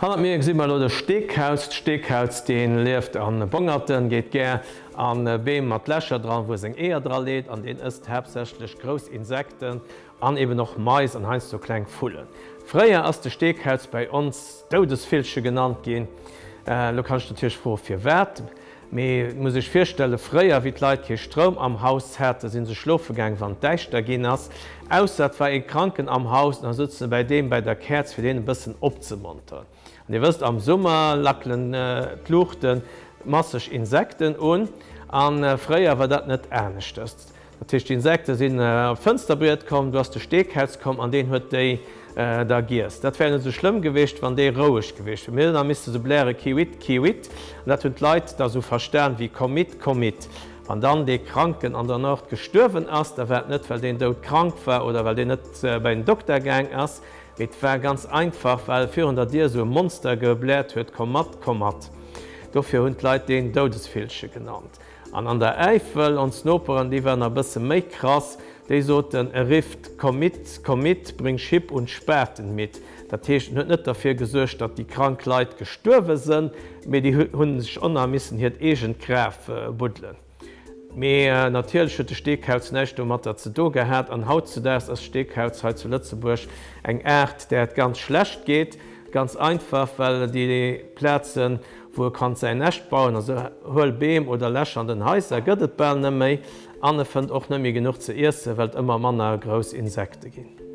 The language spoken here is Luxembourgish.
Hannert mir gesi mer elo de Steekauz. D'Steekauz, dee lieft a Bongerten, geet gär a Beem mat Lächer dran, wou e seng Eeër dra leet, an deen ësst haaptsächlech grouss Insekten an eben och Mais an heiansdo kleng Vullen. Fréier ass de Steekauz bäi ons Doudesvillche genannt ginn. Elo kann ech natierlech froe firwat. Mee et muss ee sech virstellen, fréier, wéi d'Leit kee Stroum am Haus haten, si se schlofe gaang, wann et däischter ginn ass. Ausser et war ee Kranken am Haus, an da souze se bäi deem bäi der Käerz, fir deen e bëssen opzemonteren. An Dir wësst, am Summer lackelen d'Luuchte masseg Insekten un. A fréier war dat net aneschters. Dat heescht, d'Insekte sinn op d'Fënsterbriet komm, du ass de Steekauz komm an deen huet déi da giess. Dat wär net esou schlëmm gewiescht, wann dee roueg gewiescht wier. Mir hunn da misste sou bläre Kiwit, Kiwit an dat hunn d'Leit da sou verstan wéi Komm mit, komm mit. Wann dann dee Kranken an der Nord gestuerwen ass, da war et net, well deen doudkrank war oder well deen net bei den Dokter gaang ass, mee et war ganz einfach, well virun der Dier esou e Monster gebläert huet, Komm mat, komm mat. Dofir hunn d'Leit deen Doudesvillche genannt. An an der Äifel, ons Noperen, déi waren nach e bësse méi krass, déi soten, E rifft, Komm mit, komm mit, bring Schipp und Spaten mit. Dat heescht, en huet net derfir gesuergt, datt déi krank Leit gestuerwe sënn, mee déi hu sech och nach missen hiert eegent Graf buddelen. Mee natierlech huet de Steekauz näischt domatter ze do gehat. An hautzudaags ass Steekauz hei zu Lëtzebuerg eng Aart, där et ganz schlecht geet. Ganz einfach, well déi Plazen, wou e kann säin Näscht bauen, also huel Beem oder Lächer an den Haiser, gëtt et bal net méi an e fënnt och net méi genuch ze iessen, well et ëmmer manner grouss Insekte ginn.